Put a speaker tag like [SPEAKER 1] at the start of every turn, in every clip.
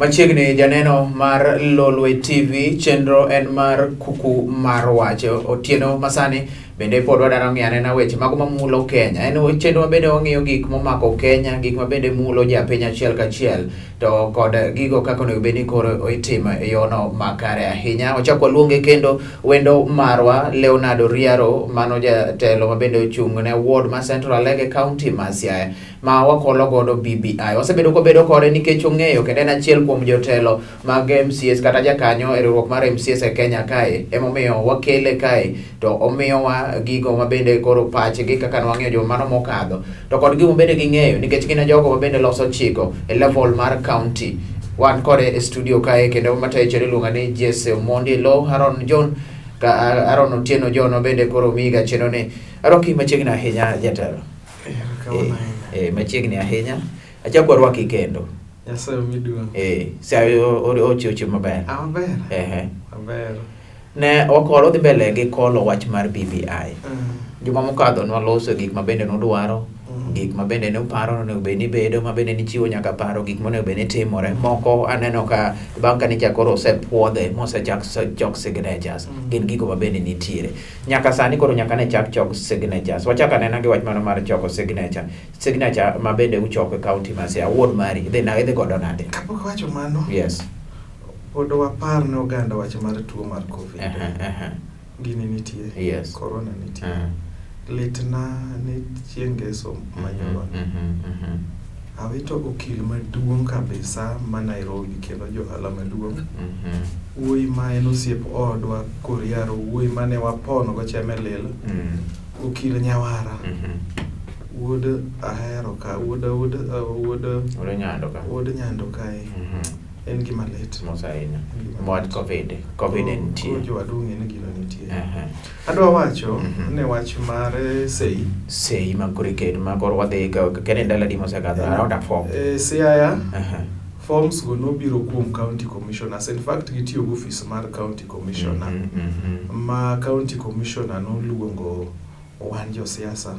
[SPEAKER 1] Machiegni janeno mar Lolwe TV, chenro en mar kuku mar wach. Otieno masani bende pod wadwaro ng'iyo anena weche mago mamulo Kenya. En chenro ma bende wang'iyo gik momako Kenya, gik ma bende mulo japiny achiel kachiel, to kod gigo kaka onego bed ni koro itimo e yono makare ahinya. Wachak waluonge kendo wendo marwa Leonardo Riaro, mano jatelo ma bende ochung' ne ward ma Central Alege County ma Siaya, ma wakolo godo BBI. Wasebedo kobedo kode nikech ong'eyo kendo en achiel kuom jotelo mag MCAs kata jakanyo e riwruok mar MCAs e Kenya kae. Emomiyo wakele kae to omiyowa gigo ma bende koro pachgi kaka nwang'eyo juma mano mokadho to kod gigo bende ging'eyo nikech gin e jogo ma bende loso chiko e level mar county. Wan kode e studio kae kendo matayo chenro iluongo ni Jesse Omondi Lo Aaron John ka Aaron Otieno John bende koro miga chenro ni. Arwaki machiegni ahinya jatelo.
[SPEAKER 2] Erokamano ahinya.
[SPEAKER 1] Machiegni ahinya. Achako arwaki kendo.
[SPEAKER 2] Nyasaye omi duong'.
[SPEAKER 1] Sa ochiew maber.
[SPEAKER 2] Ah, maber.
[SPEAKER 1] Ehe.
[SPEAKER 2] Maber.
[SPEAKER 1] Ne wakolo dhi mbele gi kolo wach mar BBI. Juma mokadho nwaloso gik ma bende nudwaro, gik ma bende nuparo nonego bed ni bedo, ma bende nichiwo nyaka paro gik monego bed ni timore. Moko aneno ka bang' ka nicha koro osepuodhe mosechak chok signatures. Gin gigo ma bende nitiere. Nyaka sani koro nyaka ne chak chok signatures. Wachak anena gi wach mano mar choko signature. Signature ma bende uchoko e county ma Siaya, ward mari, idhi na idhi godo nade?
[SPEAKER 2] Kapok awacho mano,
[SPEAKER 1] Yes.
[SPEAKER 2] pod wapar ne oganda wach mar tuo mar Covid. Gini nitie.
[SPEAKER 1] Yes.
[SPEAKER 2] Corona nitie. Litna ni chieng' ngeso manyoro. Awito okil maduong' kabisa ma Nairobi kendo johala maduong'. Wuoyi ma en osiep odwa Koriaro, wuoyi mane wapono go Chemelil. Okil Nyawara. Wuod Ahero ka, wuod wuod wuod
[SPEAKER 1] Wuod Nyando ka.
[SPEAKER 2] Wuod Nyando kae. En gima lit.
[SPEAKER 1] Mos ahinya. Mwach Covid. Covid en nitie.
[SPEAKER 2] Koro jowadu ong'e ni gino nitie. Adwa wacho ne wach mar sei.
[SPEAKER 1] Sei mag cricket ma koro wadhi ka kene ndalo adi mosekadho around a form.
[SPEAKER 2] Siaya. Forms go nobiro kuom county commissioners. In fact, gitiyo gi ofis mar county commissioner. Ma county commissioner noluongo wan josiasa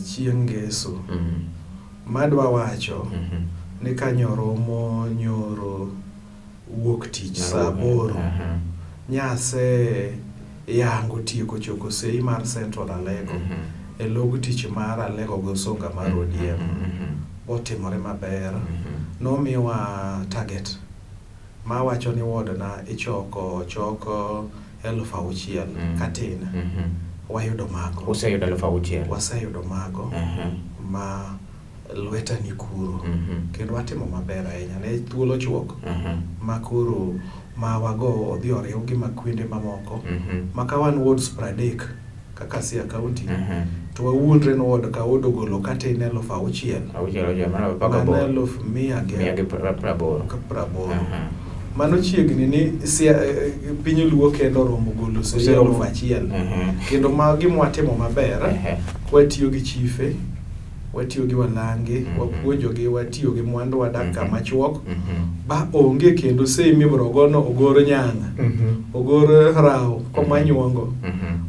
[SPEAKER 2] chieng' ngeso. Madwa wacho ni ka nyoromo nyoro wuok tich saa 8 nyase yango tieko choko sei mar Central Alego e log tich mar Alego gi Usonga mar ODM otimore maber. Nomiwa target mawacho ni ward na ichoko choko 6,000 katin. Wayudo mago.
[SPEAKER 1] Useyudo 6,000.
[SPEAKER 2] Waseyudo mago ma lweta ni kuro. Kendo watimo maber ahinya. Ne thuolo chuok ma koro ma wago odhi oriw gi ma kwende mamoko. Ma ka wan wards 30 kaka Siaya County to wawuondre ni ward ka ward ogolo katin 6,000.
[SPEAKER 1] Auchiel auchiel mano
[SPEAKER 2] paka Mano 180. 80. Mano chiegni ni piny Luo kendo oromo golo sei 1,000. Kendo ma gima watimo maber, watiyo gi chife, watiyo gi walange, wapuonjogi, watiyo gi mwandu, wadak kama chuok. Ba onge kendo sei mibiro gono ogor nyanga, ogor rawo koma nyuongo.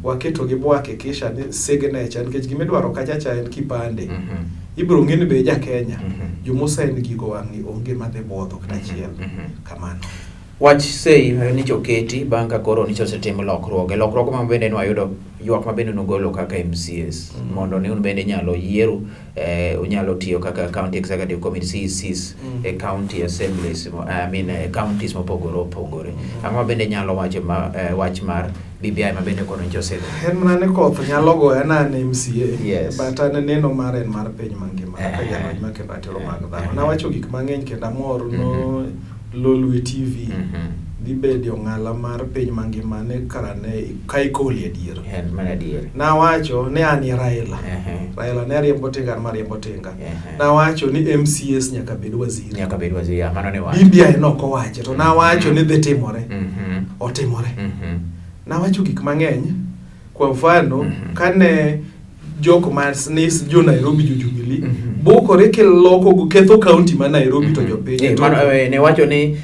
[SPEAKER 2] Waketo gi bwakikisha ni signature nikech gimidwaro kacha cha en kipande. Ibiro ng'e ni be ja Kenya. Jomosain gigo wang'ni onge madhi buodho kata achiel. Kamano.
[SPEAKER 1] Wach sei nicho oketi bang' ka koro nicho osetim lokruoge. Lokruoge ma bende nwayudo ywak ma bende nugolo kaka MCAs mondo ni un bende inyalo yieru unyalo tiyo kaka county executive committee CECs e county assemblies, I mean counties mopogore opogore. Ang'o ma bende nyalo wacho ma wach mar BBI ma bende koro nyicho osedhi?
[SPEAKER 2] En mana ni koth nyalo goya na an MCA.
[SPEAKER 1] Yes.
[SPEAKER 2] But an neno mara en mar piny mangima kaka jalony ma kendo ratiro mag dhano. Nawacho gik mang'eny kendo amor no Lolwe TV dhi bedo ong'ala mar piny mangima ne kara ne ka ikoli adier.
[SPEAKER 1] En mana adier.
[SPEAKER 2] Nawacho ni an Raila. Raila ne riembo tinga an mariembo tinga. Nawacho ni MCAs nyaka bed waziri.
[SPEAKER 1] Nyaka bed waziri, mano ne wacho.
[SPEAKER 2] BBI nok owache to nawacho ni dhi timore. Otimore. Nawacho gik mang'eny. Kwa mfano, kane jok ma ni jo Nairobi jo Jubilee bukore kiloko ketho county ma Nairobi to jopiny
[SPEAKER 1] to mano, ne wacho ni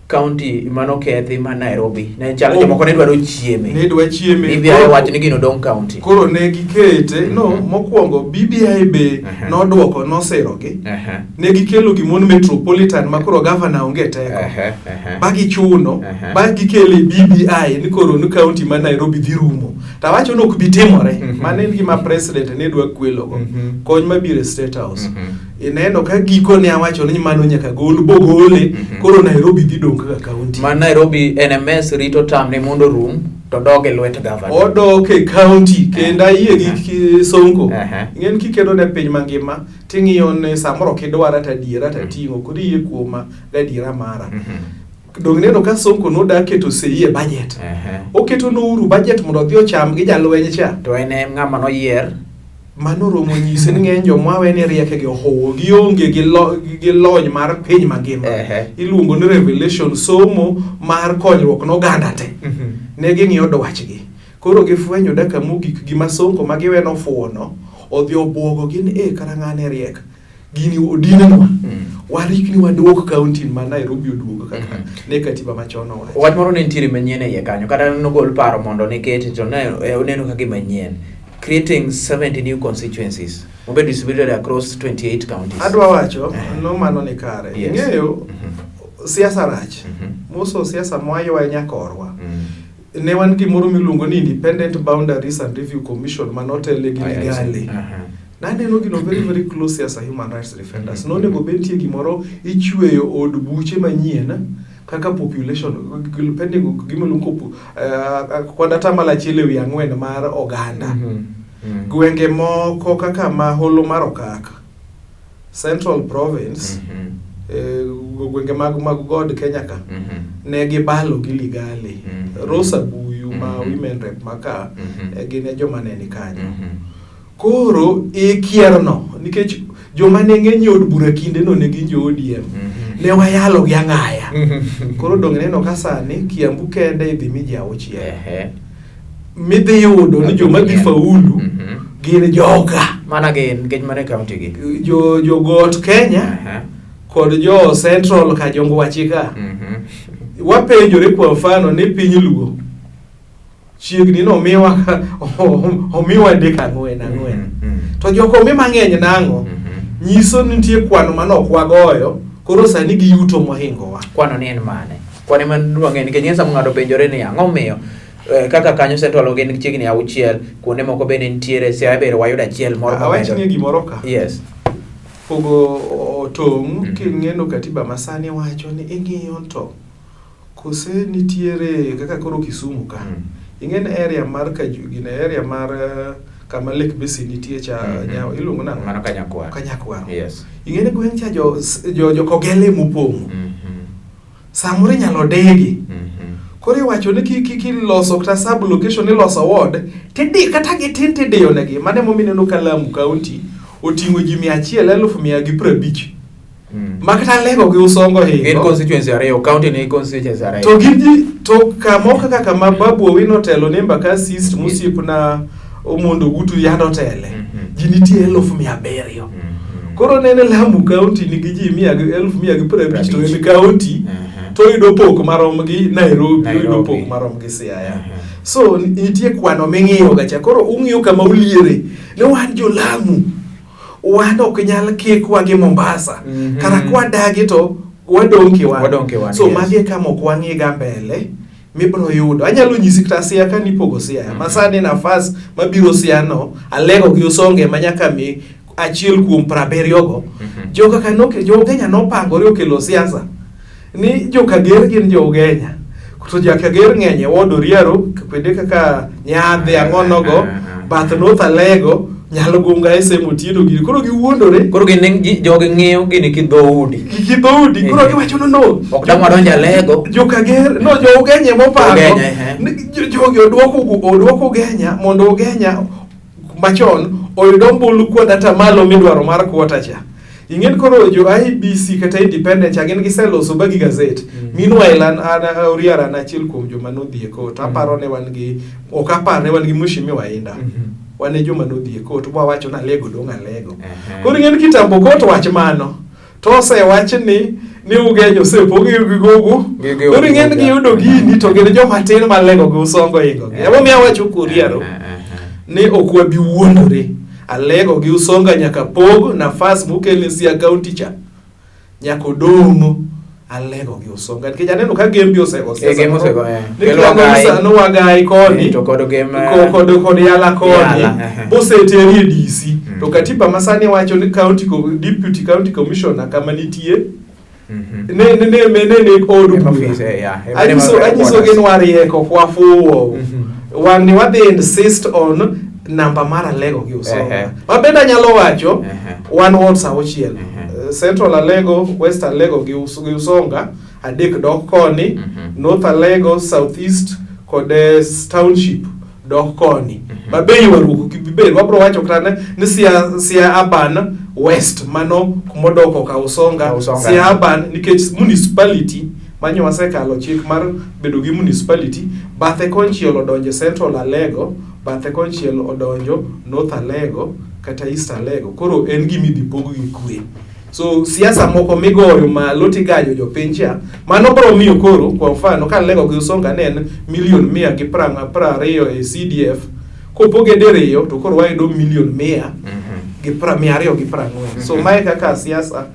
[SPEAKER 1] County manokethi ma Nairobi ne chal jomoko ne dwaro chieme.
[SPEAKER 2] Ne dwa chieme.
[SPEAKER 1] BBI owacho ni gino dong' county.
[SPEAKER 2] Koro ne gikete no mokwongo BBI be nodwoko nosirogi. Ne gikelo gimoro metropolitan ma koro governor onge teko. Ba gichuno ba gikele BBI ni koro ni county ma Nairobi dhi rumo. To awacho ni ok bi timore. Mano en gima president ne dwa kwelogo. Kony mabiro e State House. Ineno ka gikone awacho ni mano nyaka gol bogole koro Nairobi dhi dong' kaka county.
[SPEAKER 1] Ma Nairobi NMS rito tamne mondo orum to dog e lwet governor.
[SPEAKER 2] Odok e county kendo ayie gi Sonko. Ing'eni kikedo ne piny mangima ting'iyo ni samoro ok idwara to adiera to ating'o koro iyie kuoma gadiera mara. Donge ineno ka Sonko nodak keto sei e budget. Oketo Nouru budget mondo odhi ocham gi jalweny cha.
[SPEAKER 1] To en e ng'ama noyier.
[SPEAKER 2] Mano romo nyise ni ng'eny joma we ni rieke gi ohuwo gionge gi, lo, gi lony mar piny mangima. Iluongo ni revelation somo mar konyruok n'oganda te. Ne ging'iyo dwachgi. Koro gifwenyo daka mogik gima Sonko ma giwe nofuwono odhi obwogo gi ni eh kara ng'ane riek. Gini odinenwa. Warikni waduok county ma Nairobi oduogo kaka ne katiba machon owacho.
[SPEAKER 1] Wach moro ne nitiere manyien e iye kanyo kata nogol paro mondo nikete to ne oneno ka gima nyien. Creating 70 new constituencies mobedo distributed across 28 counties.
[SPEAKER 2] Adwa wacho no mano ni kare. Ing'eyo siasa rach. Moso siasa mwaywaye nyakorwa. Ne wan gimoro miluongo ni Independent Boundaries and Review Commission manotele gi Ligale. Naneno gino very very close as a human rights defenders. Nonego bed nitie gimoro ichweyo od buche manyien kaka population pending gima iluongo kwan atamalo achiel ewi ang'wen mar oganda. Gwenge moko kaka ma holo mar Okak, Central Province, gwenge mag mag God Kenya ka, ne gibalo gi Ligale. Rosa Buyu ma women rep ma ka, gin e joma ne ni kanyo. Koro ikierno nikech joma ne ng'eny e od bura kindeno ne gin jo ODM. Ne wayalo gi ang'aya. Koro donge ineno ka sani Kiambu kende idhi mi ji auchiel. Midhi yudo ni joma dhi faulu gin joka.
[SPEAKER 1] Mana gin nikech mano e county gi.
[SPEAKER 2] Jo jo got Kenya kod jo Central ka jongwachi ka. Wapenjore kwa mfano ni piny Luo chiegni ni omiwa omiwa adek ang'wen ang'wen. To joko omi mang'eny nang'o? Nyiso ni nitie kwano mane ok wagoyo, koro sani giyuto mohingowa.
[SPEAKER 1] Kwano ni en mane? Kwano ema dwa ng'eyo nikech ng'eny sama ng'ato penjore ni ang'o miyo kaka kanyo Central gin chiegni auchiel, kuonde moko bende nitiere Siaya bende wayudo achiel moro
[SPEAKER 2] Awach ni gimoro ka.
[SPEAKER 1] Yes.
[SPEAKER 2] Pogo tong' king'eno katiba masani wacho ni ing'iyo to kose nitiere kaka koro Kisumu ka. Ing'e ni area mar Kajugi, area mar kama Lake Basin nitie cha iluongo nang'o?
[SPEAKER 1] Mano Kanyakwar.
[SPEAKER 2] Kanyakwar.
[SPEAKER 1] Yes.
[SPEAKER 2] Ing'e ni gweng' cha jo jo Kogele mopong'o. Samoro inyalo digi. Koro iwacho ni kiloso kata sub location iloso ward tidi kata gitin tidiyo negi. Mano emomiyo ineno ka Lamu County oting'o ji 100,150. Ma kata lego gi Usongo hingo.
[SPEAKER 1] Gin constituency ariyo, county ni constituency ariyo.
[SPEAKER 2] To gin ji to kamoko kaka kama Babu Owino otelo ni Embakasi East mosiepna Omondo Ogutu yande otele. Ji nitie 700,000. Koro nene Lamu County nigi ji 150,000 to en county to oyudo pok marom gi Nairobi, oyudo pok marom gi Siaya. So nitie kwano ming'iyo ga cha. Koro ung'iyo kama uliere ni wan jo Lamu. Wan ok nyal kikwa gi Mombasa. Kara kwadagi to wadong' kiwan.
[SPEAKER 1] Wadong' kiwan,
[SPEAKER 2] So magi e kama ok wang'i ga mbele mibro yudo. Anyalo nyisi kata Siaya ka nipogo Siaya. Ma sani nafas mabiro Siaya no, Alego gi Usonge ma nyaka mi achiel kuom 70 go. Joka kanoke, jo Ugenya nopangore okelo siasa. Ni jo Kager gin jo Ugenya. To jo Kager ng'eny e ward Oriaro, kwede kaka Nyadhi, ang'onogo, Bath North Alego, Nyalgunga, SM Otieno gini. Koro giwuondore.
[SPEAKER 1] Koro gin jogi ng'iyo gini ki dhoudi.
[SPEAKER 2] Ki dhoudi. Koro giwacho no no.
[SPEAKER 1] Ok dang' wadonj Alego.
[SPEAKER 2] Jo Kager, no jo Ugenya mopango. Jogi odwoko Ugenya mondo Ugenya machon oyud ombulu kuond atamalo midwaro mar kwota cha. Ing'en koro jo IEBC kata independent cha gin giseloso bagi gazette. Meanwhile an Oriara an achiel kuom joma nodhi e court. Aparo ne wan gi ok apar ne wan gi Mheshimiwa Inda. Wan e joma nodhi e court bwawacho ni Alego dong' Alego. Koro ing'en kitambo court wach mano. To osewach ni ni Ugenya osepog gi gogo. Koro ing'e ni giyudo gini to gin joma tin malego gi Usongo ingo gi. Emomiyo awacho Kuriero ni ok wabi wuondore. Alego gi Usonga nyaka pog nafas mokel ne Siaya County cha. Nyaka odong' Alego gi Usonga nikech aneno ka Gembi osego
[SPEAKER 1] siasa. Gem osego eh.
[SPEAKER 2] Ni Wagai koni
[SPEAKER 1] to kod Gem
[SPEAKER 2] kod Yala koni boseteri e DC. To katiba masani wacho ni county deputy county commissioner kama nitie ne ne ne ne ne ne od bura. Anyiso anyiso gin wariek ok wafuwo. Wang' ni wadhi insist on namba mar Alego gi Usonga. Ma bende anyalo wacho wan wards auchiel. Central Alego, West Alego gi Usonga adek dok koni, North Alego, South East kod Township dok koni. Ma be ywaruok ok bi bedo. Wabro wacho kata ni Siaya Urban West mano kumodok ka Usonga, Siaya Urban nikech municipality manyo wasekalo chik mar bedo gi municipality bathe konchiel odonjo Central Alego, bathe konchiel odonjo North Alego kata East Alego. Koro en gima idhi pog gi kwe. So siasa moko migoyo malo tigajo jopiny cha, mano bro miyo koro kwa mfano ka Alego gi Usonga ne en milion mia gi 20 e CDF, kopoge diriyo to koro wayudo milion mia gi 240. So mae kaka siasa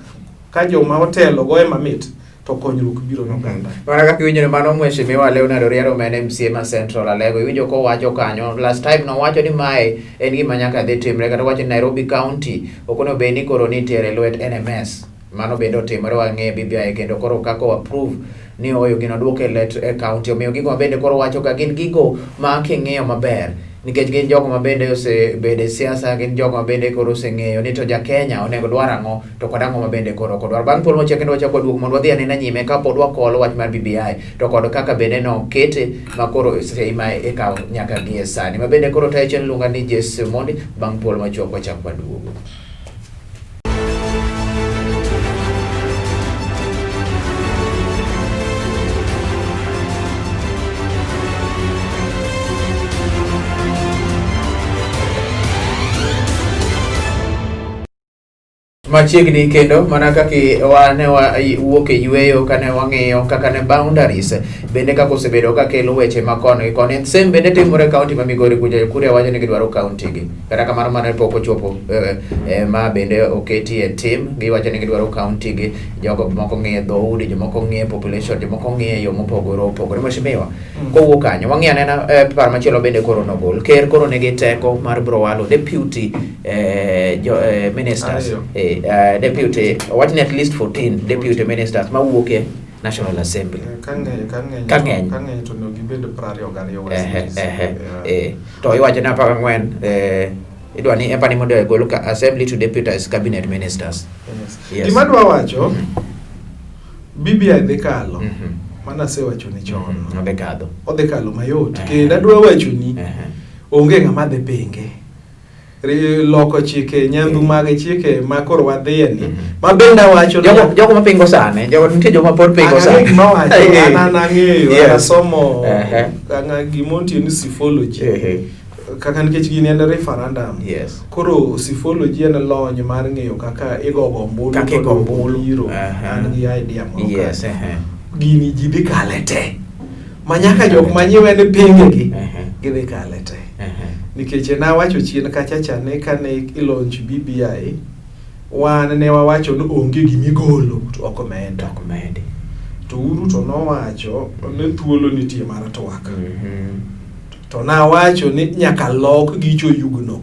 [SPEAKER 2] ka joma otelo goye mamit to konyruok biro ne oganda.
[SPEAKER 1] Mana kaka iwinjo ni mano Mheshimiwa Leonard Oriero ma en MCA ma Central Alego, iwinjo kowacho kanyo, last time nowacho ni mae en gima nyaka dhi timre, kata owacho ni Nairobi County ok onego bed ni koro nitiere e lwet NMS. Mano bende otimore wang'e BBI kendo koro kaka o approve ni oyo gino duoke e let e county. Omiyo gigo ma bende koro wacho ka gin gigo ma king'iyo maber nikech gin jogo ma bende osebedo e siasa, gin jogo ma bende koro oseng'eyo ni to ja Kenya onego dwar ang'o to kod ang'o ma bende koro ok odwar. Bang' thuolo machiek kendo wachako waduogo mondo wadhi anena nyime ka pod wakolo wach mar BBI to kod kaka bende nokete ma koro sei ma ikawo nyaka gie sani. Ma bende koro tayo chenro iluonga ni Jesse Omondi, bang' thuolo machuok wachako waduogo. Machiegni kendo mana kaka wane wuok e yueyo kane wang'iyo kaka ne boundaries bende kaka osebedo ka kelo weche ma kono gi koni. Same bende timore e kaunti ma Migori kucha, Kuria wacho ni gidwaro kaunti gi. Kata kamano mano pok ochopo ma bende oketi e tim, giwacho ni gidwaro kaunti gi, jogo moko ng'iye dhoudi, jomoko ng'iye population, jomoko ng'iye yo mopogore opogore. Mheshimiwa, kowuok kanyo wang'iyo anena paro machielo bende koro nogol. Ker koro nigi teko mar bro walo deputy ministers, deputy, owach ni at least 14 deputy ministers mawuok e National Assembly.
[SPEAKER 2] Ka ng'eny ka ng'eny to onego gibed 22
[SPEAKER 1] waziri. To iwacho ni 14 idwa ni epani mondo ogol ka assembly to deputize cabinet ministers.
[SPEAKER 2] Yes. Gima adwa wacho, BBI dhi kalo. Mano asewacho ni chon.
[SPEAKER 1] Odhi kadho.
[SPEAKER 2] Odhi kalo mayot. Kendo adwa wacho ni onge ng'ama dhi pinge. Loko chike nyandhu mag chike ma koro wadhiye ni ma bende awacho ni
[SPEAKER 1] Jogo mapingo sani, jogo nitie joma pod pingo sani.
[SPEAKER 2] Gima wacho an an ang'eyo an asomo gima ontie ni psephology. Kaka nikech gini en referendum. Koro psephology en lony mar ng'eyo kaka igogo ombulu.
[SPEAKER 1] Kaka igo ombulu.
[SPEAKER 2] Biro. An gi idea moro. Gini ji dhi kale te. Ma nyaka jok manyiwe ni pinge gi gidhi kale te. Nikech nawacho chien kacha cha ni kane ilaunch BBI wan ne wawacho ni onge gimigolo to ok omed.
[SPEAKER 1] Ok omedi.
[SPEAKER 2] To Uhuru to nowacho ni thuolo nitie mar twak. To nawacho ni nyaka lok gicho yugno.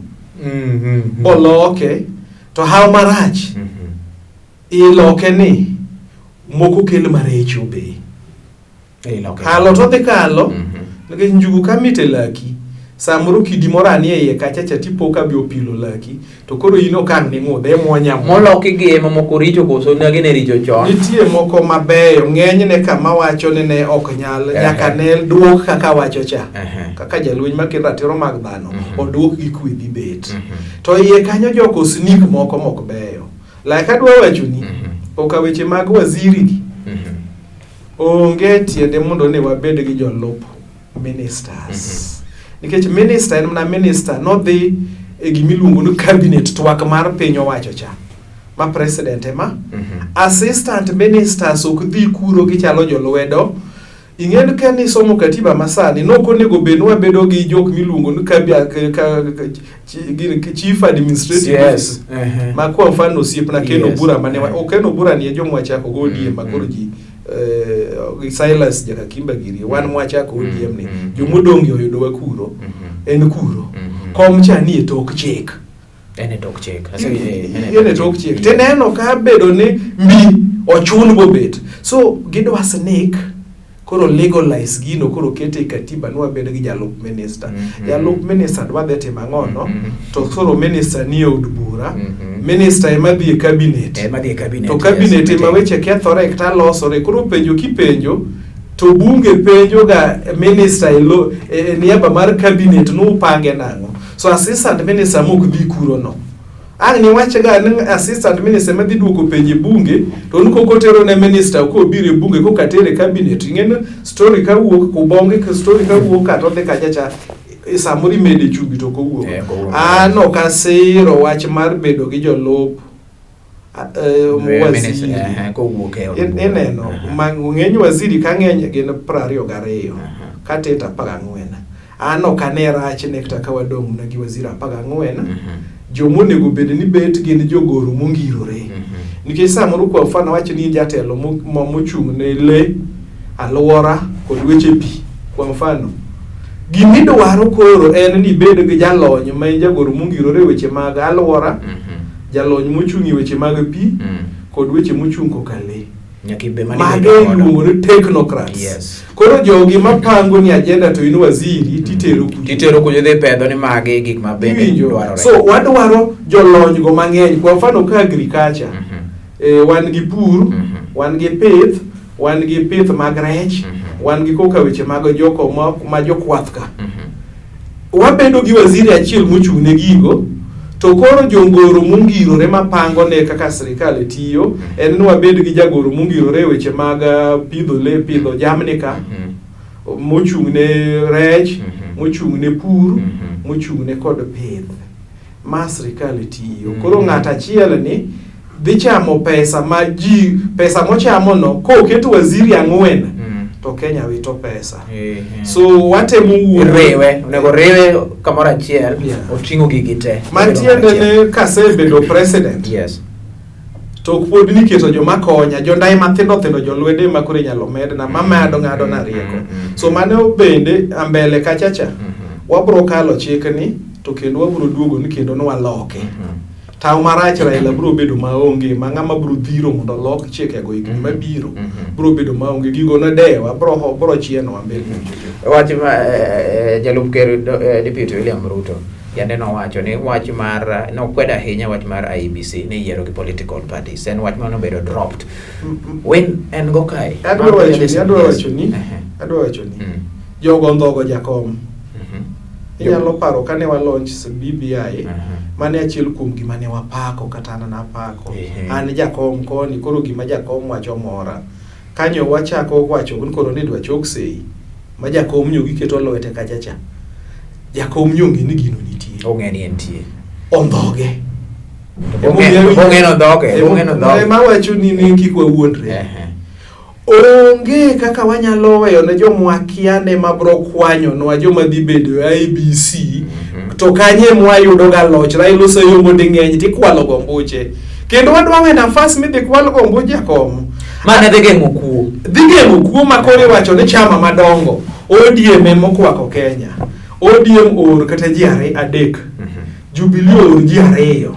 [SPEAKER 2] Boloke to haw marach. Iloke ni moko kel marecho be. Kalo to dhi kalo nikech njugu ka mit e laki samoro kidi moro anie iye kacha cha tipo ka bi opilo laki to koro in ok ang' ning'udhe imwonya
[SPEAKER 1] Moloki gi ema moko richo koso ne gin e richo chon.
[SPEAKER 2] Nitie moko mabeyo ng'enyne kama wacho ni ne ok nyal nyaka ne duok kaka wacho cha kaka jalweny makedo ratiro mag dhano oduok gi kwe dhi bet to iye kanyo joko sneak moko mok beyo like adwa wachoni oka weche mag waziri gi Onge tiende mondo ni wabed gi jolup ministers. Nikech minister en mana minister, nodhi e gima iluongo ni cabinet, twak mar piny owacho cha. Ma president ema. Assistant ministers ok dhi kuro gichalo jolwedo. Ing'e ka nisomo katiba masani nok onego bed ni wabedo gi jok miluongo ni gini, chief administrative officer. Ma kwa mfano osiepna Ken Obura mane ok Ken Obura ni e joma wachako go ODM ma koro ji Silas Jakakimba giri wan mwachako ODM ni jomodong' gi oyudowa kuro en kuro kom cha ni e tok chik.
[SPEAKER 1] En e tok chik.
[SPEAKER 2] En e tok chik. Tineno ka bedo ni mbi ochun bobet. So gidwa sneak koro legalize gino koro kete e katiba ni wabed gi jalup minister. Jalup minister dwa dhi timo ang'ono to koro minister ni e od bura. Minister ema dhi e cabinet.
[SPEAKER 1] Ema dhi e cabinet.
[SPEAKER 2] To cabinet ema weche kethore kata losore. Koro penjo kipenjo to bunge penjo ga minister e niaba mar cabinet nupange nang'o. So assistant minister mok dhi kuro no. Ang' ni wach ga ni assistant minister ma dhi duoko penjo e bunge to un kok otero ne minister kobiro e bunge koka tere e cabinet. Ing'e ni story ka wuok kubonge ka story ka wuok kata odhi kacha cha samoro imede chumbi to ok owuok.
[SPEAKER 1] Ok owuok.
[SPEAKER 2] An ok asiro wach mar bedo gi jolup waziri.
[SPEAKER 1] Kowuok e od bura.
[SPEAKER 2] Ineno ng'eny waziri ka ng'eny gin 22 ka tin to 14. An ok ane rachne kata ka wadong' mana gi waziri 14. Jomonego bed ni bet gin jogoro mongirore. Nikech samoro kwa mfano awach ni in jatelo mochung' ne le, alwora kod weche pi kwa mfano. Gimidwaro koro en ni ibed gi jalony ma en jagoro mongirore e weche mag alwora, jalony mochung' e weche mag pi kod weche mochung' koka le.
[SPEAKER 1] Nyaka ibe mane
[SPEAKER 2] Mage
[SPEAKER 1] ibedo godo.
[SPEAKER 2] iluongo ni technocrats. Koro jogi mapango ni agenda to in waziri titero kucho.
[SPEAKER 1] Titero kucho dhi pedho ni magi gik ma bende
[SPEAKER 2] Iwinjo?
[SPEAKER 1] dwarore.
[SPEAKER 2] So wadwaro jolony go mang'eny. Kwa mfano ka agriculture, wan gi pur, wan gi pith, wan gi pith mag rech, wan gi koka weche mag joko ma jokwath ka. Wabedo gi waziri achiel mochung' ne gigo, to koro jongoro mongirore mapango ne kaka sirikal tiyo, en ni wabed gi jagoro mongirore e weche mag pidho le, pidho jamni ka, mochung' ne rech, mochung' ne pur, mochung' ne kod pith. Ma sirikal tiyo. Koro ng'at achiel ni dhi chamo pesa ma ji, pesa mochamo no, koketo waziri 4, to Kenya wito pesa. So watemo wuoyo.
[SPEAKER 1] Riwe, onego riwe kamoro achiel, oting'o gigi te.
[SPEAKER 2] Matiende ni kasebedo president, to pod niketo joma konya, jondai mathindo thindo, jolwede ma koro inyalo medna, ma mado ng'ado na rieko. So mano bende ambele kacha cha, wabro kalo chikni, to kendo wabro duogo ni kendo nwaloke. Tawo marach Raila bro bedo maonge, ma ng'ama bro dhiro mondo olok chikego higni mabiro, bro bedo maonge. Gigo nodewa, bro chienwa mbele.
[SPEAKER 1] Wach ma jalup ker Deputy William Ruto yande nowacho ni wach mar nokwedo ahinya wach mar IEBC ni yiero gi political parties en wach mane obedo dropped. Wen en go kae.
[SPEAKER 2] Adwa wacho ni, adwa wacho ni, jogo ndhogo jakom. Inyalo paro kane wa launch BBI, mane achiel kuom gima ne wapako kata an napako. An jakom koni, koro gima jakom wacho mora. Kanyo wachako wacho ni koro ni dwa chok sei, ma jakom nyo giketo lwete kacha cha. Jakom nyo ng'e ni gino nitie.
[SPEAKER 1] Ong'e ni entie.
[SPEAKER 2] Ondhoge.
[SPEAKER 1] Ong'e ondhoge, ong'e ondhoge.
[SPEAKER 2] Ema wacho ni kik wawuondre. Onge kaka wanyalo weyo ne jomwakia ne mabro kwanyonwa joma dhi bedo e IEBC, to kanye mwayudo ga loch. Raila oseyombo ding'eny tikwalo go ombuche. Kendo wadwa we nafas midhi kwal go ombuche kom.
[SPEAKER 1] Ma ne dhi geng'o kuo.
[SPEAKER 2] Dhi geng'o kuo ma koro iwacho ni chama madongo ODM ema okwako Kenya. ODM oor kata ji 3. Jubilee oor ji 2.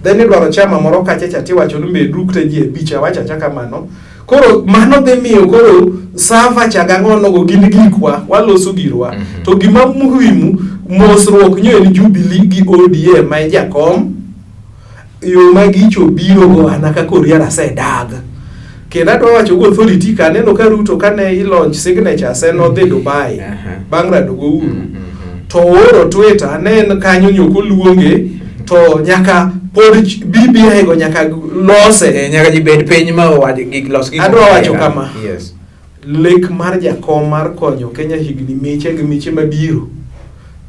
[SPEAKER 2] Then idwaro chama moro kacha cha tiwacho ni medru kata ji 5 awacho acha kamano. Koro mano dhi miyo koro sava cha gang'ono go gin gikwa, waloso girwa. To gima muhimu mosruok nyo en Jubilee gi ODM ma en jakom. Yo ma gicho biro go an kaka Oriara asedag. Kendo adwa wacho go authority ka aneno ka Ruto kane i launch signatures en odhi Dubai bang' rado go Uhuru. To ooro Twitter ne en kanyo nyo koluonge to nyaka pod BBI go nyaka lose.
[SPEAKER 1] Nyaka ji bed piny ma owach gik los gik
[SPEAKER 2] Adwa wacho kama. Lek mar jakom mar konyo Kenya higni miche gi miche mabiro,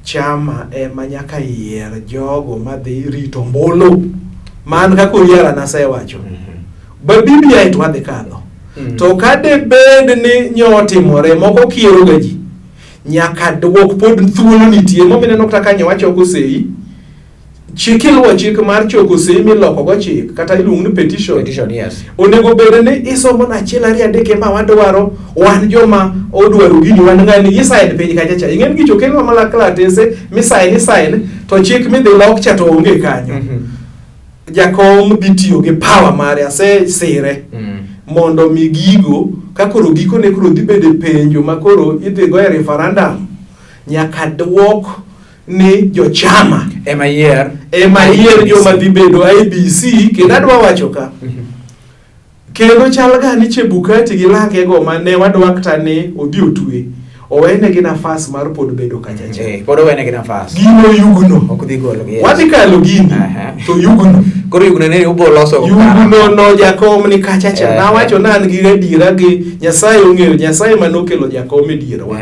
[SPEAKER 2] chama ema nyaka yier jogo madhi rito ombulu. Man kaka Oriara nasewacho. Ba BBI to wadhi kadho. To ka de bed ni nyotimore moko kiero ga ji. Nyaka duok pod thuolo nitie momiyo ineno kata ka nyowa choko sei chik iluwo chik mar choko sei miloko go chik kata iluongo ni petition.
[SPEAKER 1] Petition, yes.
[SPEAKER 2] Onego bed ni isomo na achiel ariyo adek ema wadwaro wan joma odwaro gini wan ng'ani isign piny kacha cha ing'eni gicho kelwa mana kalatese misign isign to chik midhi lok cha to onge kanyo. Jakom dhi tiyo gi power mare asesire mondo mi gigo ka koro gikone koro dhi bedo e penjo ma koro idhi go e referendum nyaka duok ni jochama
[SPEAKER 1] ema yier
[SPEAKER 2] ema yier joma dhi bedo IEBC kendo adwa wacho ka kendo chal ga ni Chebukati gi lange go mane wadwa kata ni odhi otwe owenegi nafas mar pod bedo kacha cha.
[SPEAKER 1] Pod owenegi nafas.
[SPEAKER 2] Gino yugno.
[SPEAKER 1] Ok dhi golo gi.
[SPEAKER 2] Wadhi kalo gini to yugno.
[SPEAKER 1] Koro yugno ne ubo loso.
[SPEAKER 2] Yugno no jakom ni kacha cha. Nawacho na an gi adiera gi Nyasaye ong'eyo Nyasaye manokelo jakom e dierwa.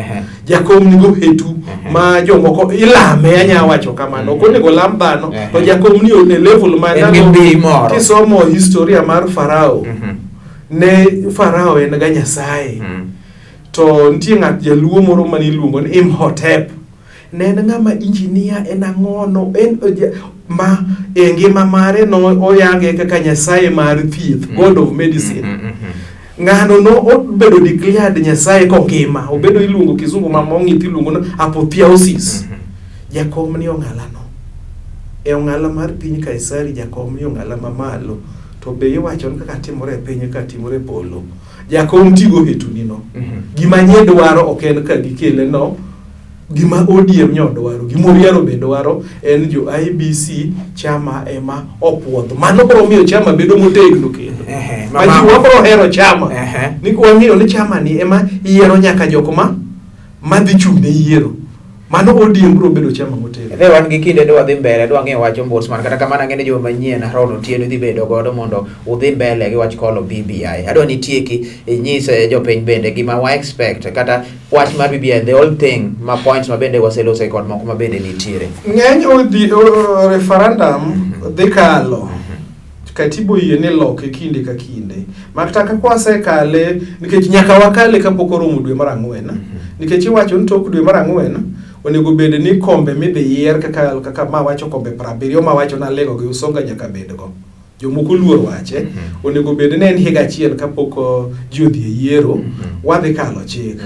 [SPEAKER 2] Jakom nigo hetu ma jomoko ilame anya wacho kamano. Ok onego lam dhano to jakom ni e level ma kisomo historia mar Farao. Ne Farao en ga Nyasaye. To nitie ng'at jaluo moro mane iluongo ni Imhotep. Ne en ng'ama injinia en ang'ono en ma e ngima mare no oyange kaka Nyasaye mar thieth, God of medicine. Ng'ano no obedo declared Nyasaye kongima, obedo iluongo kizungu ma mong'ith iluongo ni apotheosis. Jakom ni ong'ala no. E ong'ala mar piny Kaisari jakom ni ong'ala mamalo. To be iwacho ni kaka timore e piny ka timore e polo. Jakom tigo hetuni no. Gima nye dwaro ok en ka gikele no. Gima ODM nyo dwaro, gima Oriaro be dwaro en jo IEBC chama ema opuodh. Mano biro miyo chama bedo motegno kendo. Ma ji wabiro hero chama. Ni wang'eyo ni chama ni ema yiero nyaka jok ma madhi chung' ne yiero. Mano ODM biro bedo chama motegno.
[SPEAKER 1] Dhe wan gi kinde dwa dhi mbele dwa ng'eyo wach ombudsman kata kamano ang'e ni juma manyien Haron Otieno idhi bedo godo mondo udhi mbele gi wach kolo BBI. Adwa ni itieki inyis jopiny bende gima wa expect kata wach mar BBI the whole thing ma points ma bende waselose kod moko ma bende nitiere.
[SPEAKER 2] Ng'eny odhi referendum dhi kalo. Katiba oyie ni loke kinde ka kinde. Makata ka kwasekale nikech nyaka wakale kapok oromo dwe mar ang'wen. Nikech iwacho ni tok dwe mar ang'wen onego bed ni kombe midhi yier kaka kaka ma wacho kombe 70 ma wacho nalego gi Usonga nyaka bedgo. Jomoko luor wache. Onego bed ni en higa achiel kapok ji odhi e yiero wadhi kalo chik.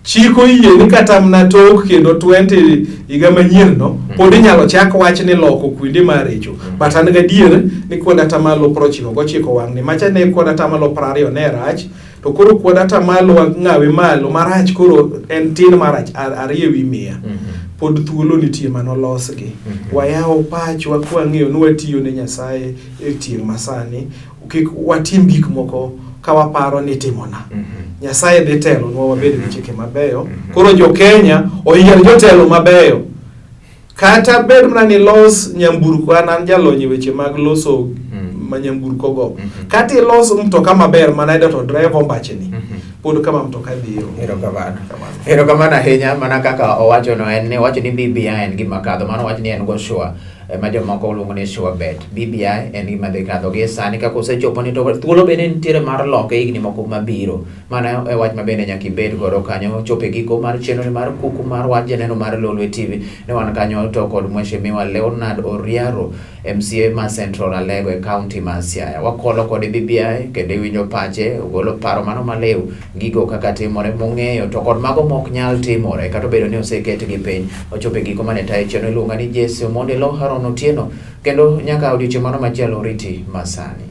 [SPEAKER 2] Chik oyie ni kata mana tok kendo 20 higa manyien no pod inyalo chak wach ni loko kuonde maricho. But an gadier ni kwan atamalo 99 wang'ni macha ne kwan atamalo 20 ne rach to koro kwan atamalo ng'awe malo marach koro en tin marach 2 ewi 100. Pod thuolo nitie manolosgi. Wayaw pachwa kwang'eyo ni watiyo ne Nyasaye e tieng' masani. Kik watim gik moko ka waparo ni timona. Nyasaye dhi telonwa wabed gi chike mabeyo. Koro jo Kenya oyier jotelo mabeyo. Kata bed mana ni los nyamburko, an an jalony e weche mag loso ma nyamburko go. Kata ilos mtoka maber mana to driver ombachni. Pod kama mtoka dhiyo.
[SPEAKER 1] Erokamano. Erokamano ahinya mana kaka owacho no en ni owacho ni BBI en gima kadho mano owacho ni en go sure ma jomoko luongo ni sure bet. BBI en gima dhi kadho gi sani kaka osechopo ni to thuolo bende nitiere mar loke higni moko mabiro. Mano e wach ma bende nyaka ibed godo kanyo chopo e giko mar chenro mar kuku mar wach janeno mar Lolwe TV. Ne wan kanyo to kod Mheshimiwa Leonard Oriaro MCA ma Central Alego e county ma Siaya. Wakolo kode BBI kendo iwinjo pache, ogolo paro mano maliw, gigo kaka timore mong'eyo to kod mago mok nyal timore kata obedo ni oseketgi piny. Ochopo e giko mane tayo chenro iluonga ni Jesse Omondi Lo Haron Otieno kendo nyaka odiochieng' mano machielo oriti masani.